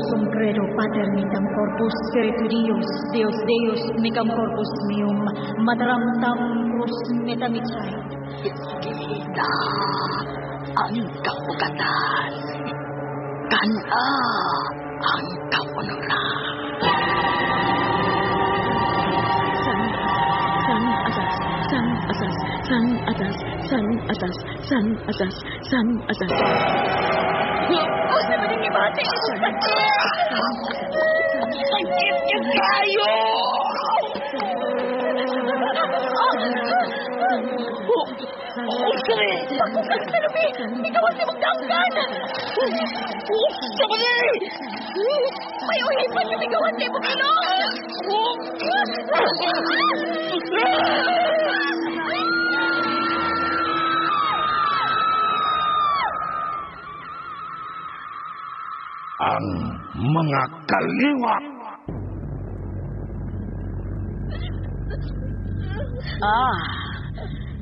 Sum credo pater mitam corpus spiritu Dios, Deus Deus micam corpus meum, mataram tam cruz metamicai. Kita ang kapugatan. Kana ang kapunuran. San, san asas, san asas, san asas, san asas, san asas, san asas. Usa man ang ibati ko sakit! Sakit niya kayo! Usa! Bakukang Salome! Ikaw ang simugdanggan! Usa ba ni? May uhipan na ikaw ang imong ilong! Ang mga kaliwat. Ah,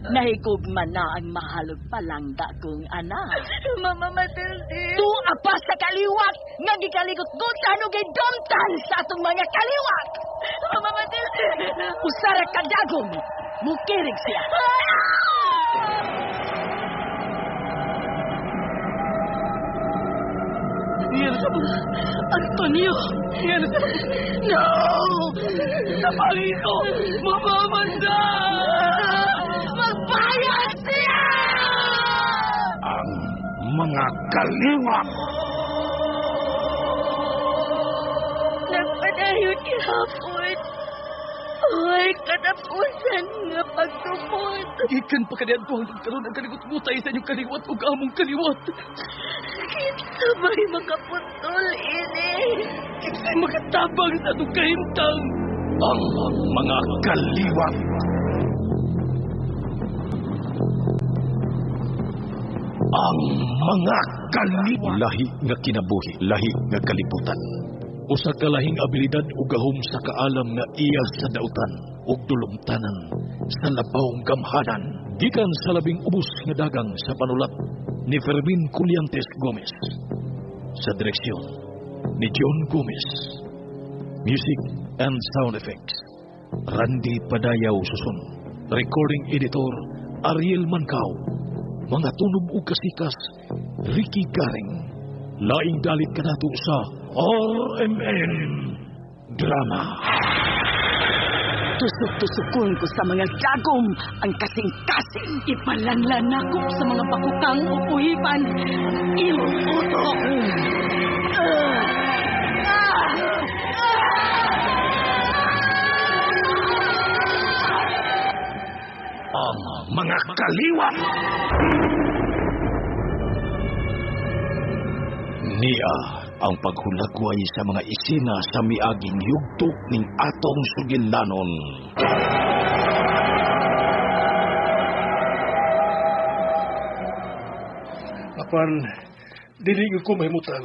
nahigugma na ang mahalog palangga kong anak. Mama Matilde! Tuwa pa sa kaliwat nga gikaligot-gutan ug gidomtan sa atong mga kaliwat. Mama Matilde! Usara kadagom, mukirig siya. Antonio! No! Napali ko! Mamamanda! Magbayad siya! Ang mga kaliwat. Nagpadayon gihapon. Ay, katapusan nga pagtupod. Gikan pa kaniadto hangtod karon ang kaligot-gutay sa inyong kaliwat ug among kaliwat. Kinsa ba'y makaputol ini? Kinsay makatabang sa atong kahimtang. Ang mga kaliwat. Ang mga kaliwat. Lahi nga kinabuhi, lahi nga kalibutan. Usa ka lahing abilidad ug gahom sa kaalam nga iya sa dautan ug dulumtanan sa labawng gamhanan. Gikan sa labing ubos nga dagang sa panulat ni Fermin Culiantes Gomez. Sa direksyon ni John Gomez. Music and sound effects, Randy Padayaw Susun. Recording editor, Ariel Mancao. Mga tunob ug kasikas, Ricky Garing. Laing dalit kanato sa RMN Drama. Tusok-tusokon ko sa mga dagom ang kasing-kasing. Ipalanlan nako sa mga bakukang ug uhipan ang imong utok. Ang mga kaliwat. Niya ang paghulagway sa mga isina sa miaging yugto ning atong sugilanon. Apan, dili ko mahimutan.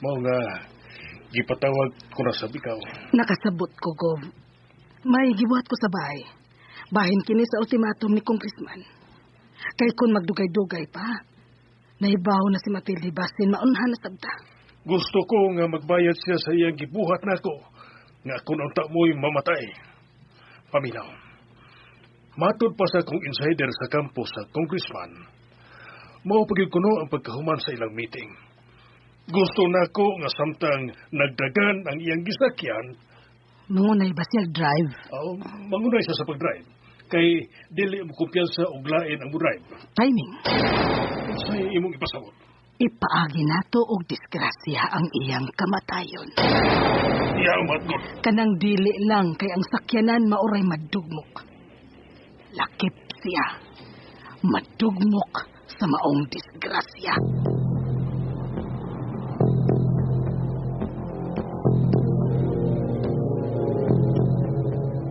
Mao nga, gipatawag ko na sa bikaw. Nakasabot ko, Gov. May gibuhat ko sa bahay. Bahin kini sa ultimatum ni Congressman. Kay kung magdugay-dugay pa, nahibaw na si Matilde basin maunhan na sabta. Gusto ko nga magbayad siya sa iyang gibuhat nako nga kung unta mo'y mamatay. Paminaw. Matod pa sa akong insider sa kampo sa congressman, mao pa gyud kuno ang pagkahuman sa ilang meeting. Gusto nako nga samtang nagdagan ang iyang gisakyan, Mangunay ba siya drive? Oh, mangunay siya sa pag-drive. Kay dili mo kumpiyansa og lain ang mo-drive. Timing. Unsay imong ipasabot? Ipaagi nato og disgrasya ang iyang kamatayon. Iya matgod. Kanang dili lang kay ang sakyanan maoray madugmok. Lakip siya. Madugmok sa maong disgrasya.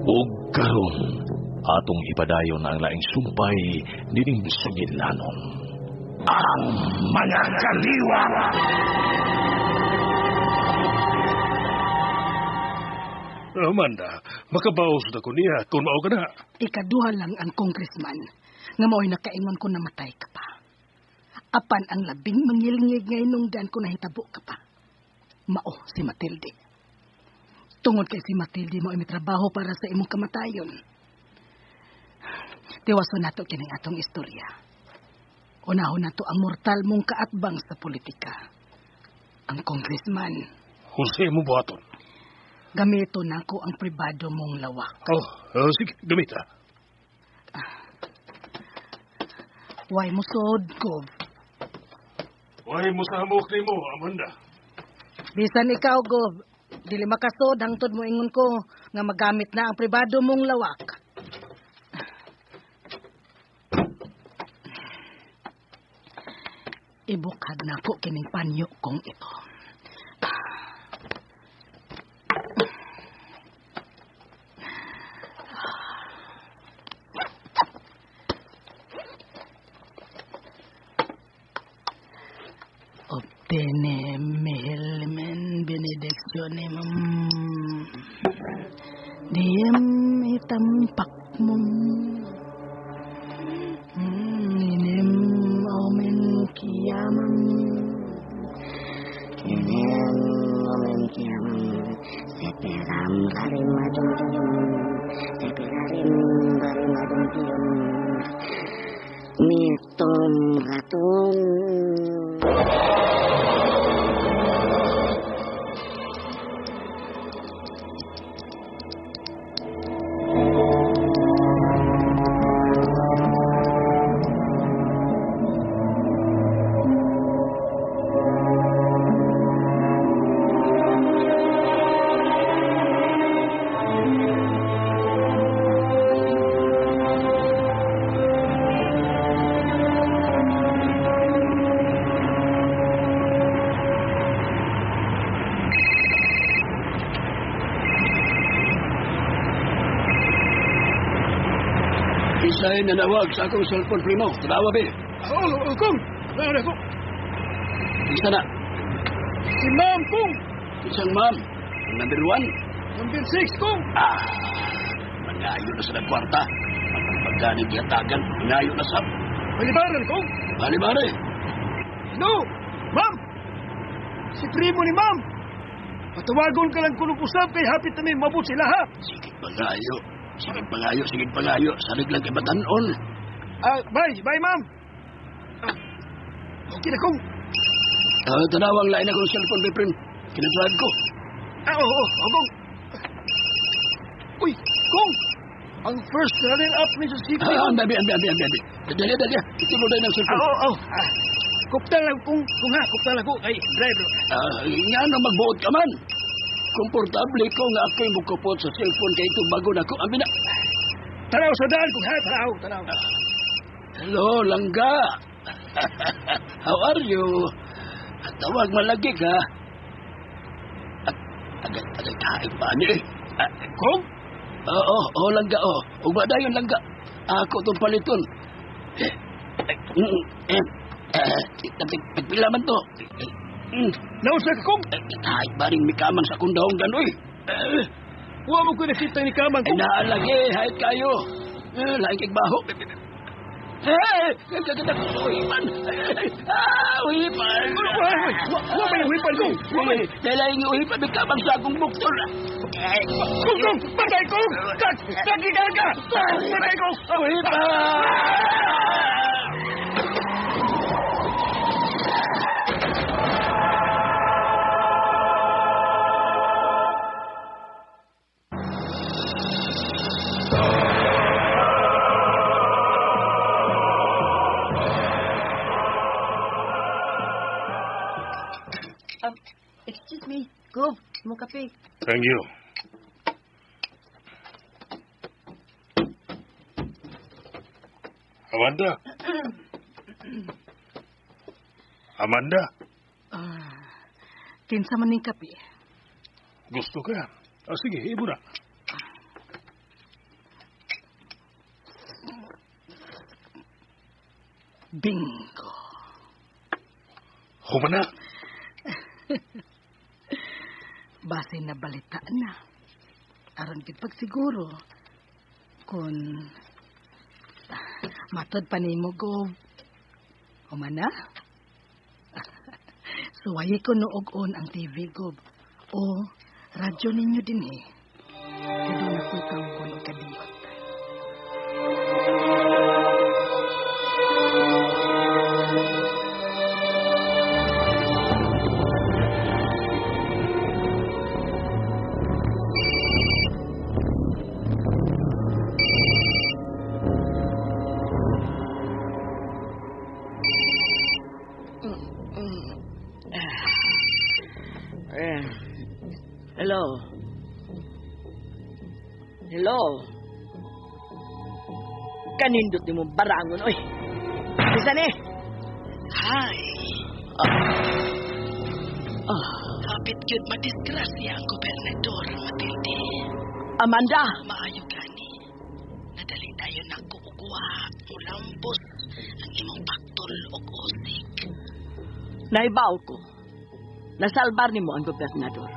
Ug karon atong ipadayon ang laing sumpay nining sugilanon. Ang mga kaliwat. Amanda, makabaos na ko niya kung mao ka na. Ikaduha lang ang congressman nga mao'y nakaingon ko namatay ka pa. Apan ang labing mangilngig nga inungdan ko nahitabo ka pa. Mao si Matilde. Tungod kay si Matilde mao mitrabaho para sa imong kamatayon. Tiwason nato kining atong istorya. Unahon nato ang mortal mong kaatbang sa politika. Ang congressman. Jose mo buhaton. Gamito nako ang pribado mong lawak. Oh, sige, gamita. Why mo sod, Gov? Why mo sa hamok nimo, Amanda? Bisan ikaw, Gov. Dili makasod hangtod mo ingon ko nga magamit na ang pribado mong lawak. Ibukag na ko kining panyo kong ito. Obtene mihilmen benedictionem diem itampak mong inem omen kiamam inem omen kiamam seperam rarim adum tium seperarim rarim adum tium mitom ratum. Isa'y nanawag sa akong cellphone, primo. Tanawa, be. Oo, Kong. Ano ko? Isa na. Si ma'am, Kong. Isang ma'am. Number 1. Number 6, Kong. Ah, mangayo na sa nagkwarta. Pagkanig yatagan, mangayo na sa... Balibaran, Kong. Balibare. No, ma'am. Si primo ni ma'am. Patawagon ka lang kulong usap kay hapit na may mabot sila, ha? Sige, pangayo. Sige pangayo, sige pangayo. Salig lang kay batanon. Bye, bye, ma'am. Okay na, Kong. Tanawang lain akong cellphone, my friend. Kinadrive ko. Oo, Kong. Uy, Kong! Ang first runner-up ni sa city. Ang dami. Dali. Ituloy na ng cellphone. Oo. Kupta lang, Kong. Kung ha, kupta lang ko. Ay, driver. Nga na magbuot ka man. Komportable ko nga ako'y mukupot sa cellphone kay itong bago na ko. Abi na. Tanaw sa daan kung ha, tanaw. Hello, Langga. How are you? Tawag malagi ka. Agay kain pa ni. Kong? Oo, Langga, oo. Ugma dayon, Langga. Ako itong paliton. Pagpila man to. Nausa ka, Kong? Kahit ba rin mikamang sa akong dahong ganoy? Huwag mo ko nakita ni kamang, Kong. Naalagi, hayat kayo. Laing kigbaho. Gaganda ko, uhipan. Uhipan. Huwag ba yung uhipan, Kong? Dahil laing uhipan, may kamang sa akong buktor. Kong, patay, Kong! Kagigal ka! Patay, Kong! Uhipan! Excuse me, Gov, mo kape. Thank you. Amanda. Amanda. Kinsa man ning kape? Gusto ka? Sige, ibo na. Bingo. Humana. Base na balita na. Aron gid pagsiguro kun matod pa nimo, Gov. Humana? Suwayi ko noog-on ang TV, Gob. O, radyo ninyo din eh. Kaya doon ako'y tawgon o kadiyot. Hello. Hello. Kanindot ni mo barangon, oy. Isa ni. Hi. Hapit gyud madisgrasya ang gobernador, Matilde. Amanda. Maayo gani. Nadali dayon nako kukuha mulambos ang imong paktol og usik. Nahibaw ko. Nasalbar nimo ang gobernador.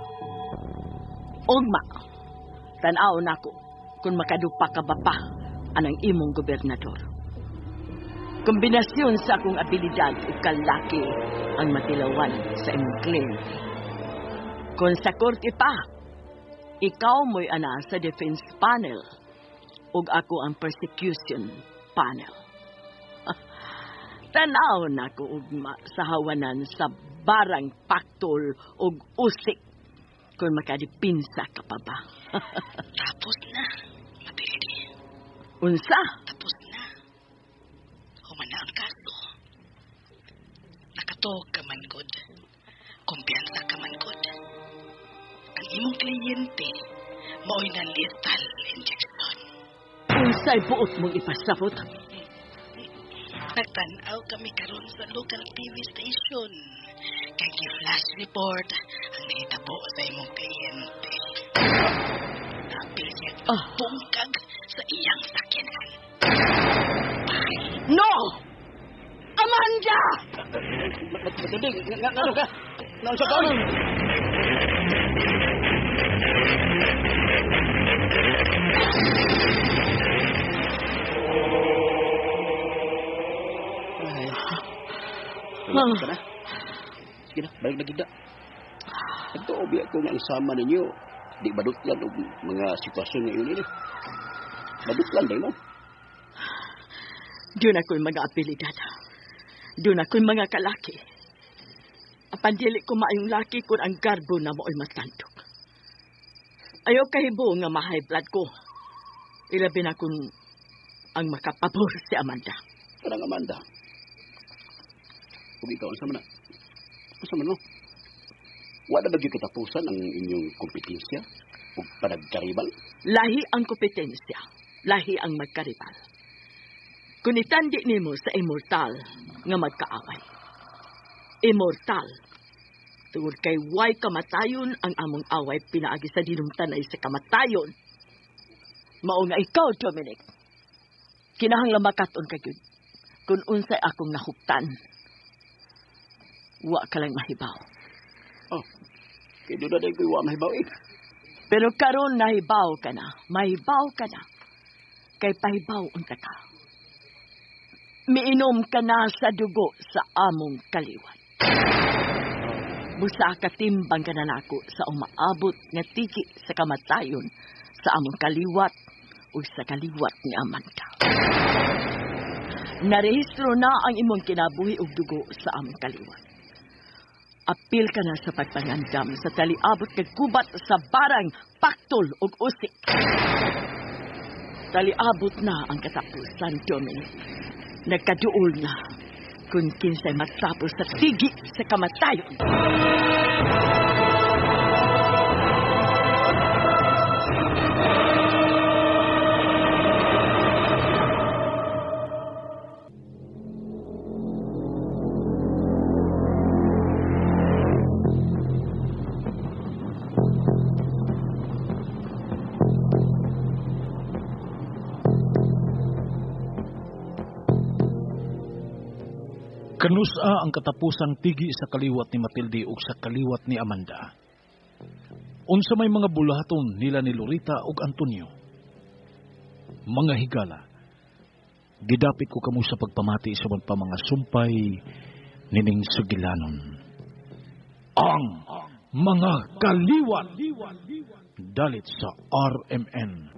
Ugma, tan-aw nako kung makadupa ka ba pa anang imong gobernador. Kombinasyon sa akong abilidad ug kalaki ang matilawan sa imong kliyente. Kung sa korte pa, ikaw mo'y ana sa defense panel ug ako ang prosecution panel. Tanaw nako ugma sa hawanan sa barang paktol ug usik kung makadipinsa ka pa ba. Tapos na, Matilde. Unsa? Tapos na. Human na ang kaso. Nakatuog ka man, God. Kumpiyansa ka man, God. Ang imong kliyente, mao'y na lethal injection. Unsay buot mong ipasabot? Nagtan-aw kami karon sa local TV station. Kay gi-flash report ang nahitabo sa imong kliyente. Apil siya bungkag sa iyang sakyanan. Bye. No! Amanda! Matilde, ngano ka? Naunsa ka nun? Ay. Relax ka na. Sige na, balik na gida. Nagtuo biya ko nga ang sama ninyo. Di badutlan og mga sitwasyon ngayon ini. Badutlan day mo. Doon ako'y mga abilidad. Doon ako'y mga kalaki. Apan dili ko maayong laki kung ang garbo na mo'y matandok. Ayaw kahibo nga ma-high blood ko. Ilabi na kung ang makapabor si Amanda. Parang Amanda. Kung ikaw, unsa man na? Unsa man mo? Wala ba gyud katapusan ang inyong kompetensya ug panagkaribal? Lahi ang kompetensya, lahi ang magkaribal. Kung itandi nimo sa immortal nga magkaaway. Immortal. Tungod kay way kamatayon ang among away pinaagi sa dinumtanay sa kamatayon. Mao nga ikaw, Dominic. Kinahanglan makat-on ka gyud kung unsay akong nahuptan. Wa ka lang mahibaw. Oh, kay doon na ko'y wa mahibaw eh. Pero karon nahibaw ka na, mahibaw ka na. Kay pahibaw unta ka. Miinom ka na sa dugo sa among kaliwat. Busa katimbang ka na nako sa umaabot nga tiki sa kamatayon sa among kaliwat o sa kaliwat ni Amanda. Narehistro na ang imong kinabuhi og dugo sa among kaliwat. Apil ka na sa pagpangandam sa taliabot kag gubat sa barang paktol ug usik. Taliabot na ang katapusan, Dominic. Nagkaduol na kung kinsay matapos sa tigi sa kamatayon. Kanusa ang katapusang tigi sa kaliwat ni Matilde ug sa kaliwat ni Amanda. Unsa may mga bulahaton nila ni Lorita ug Antonio. Mga higala, gidapit ko kamo sa pagpamati sa pa mga sumpay nining sugilanon. Ang Mga Kaliwat. Dalit sa RMN.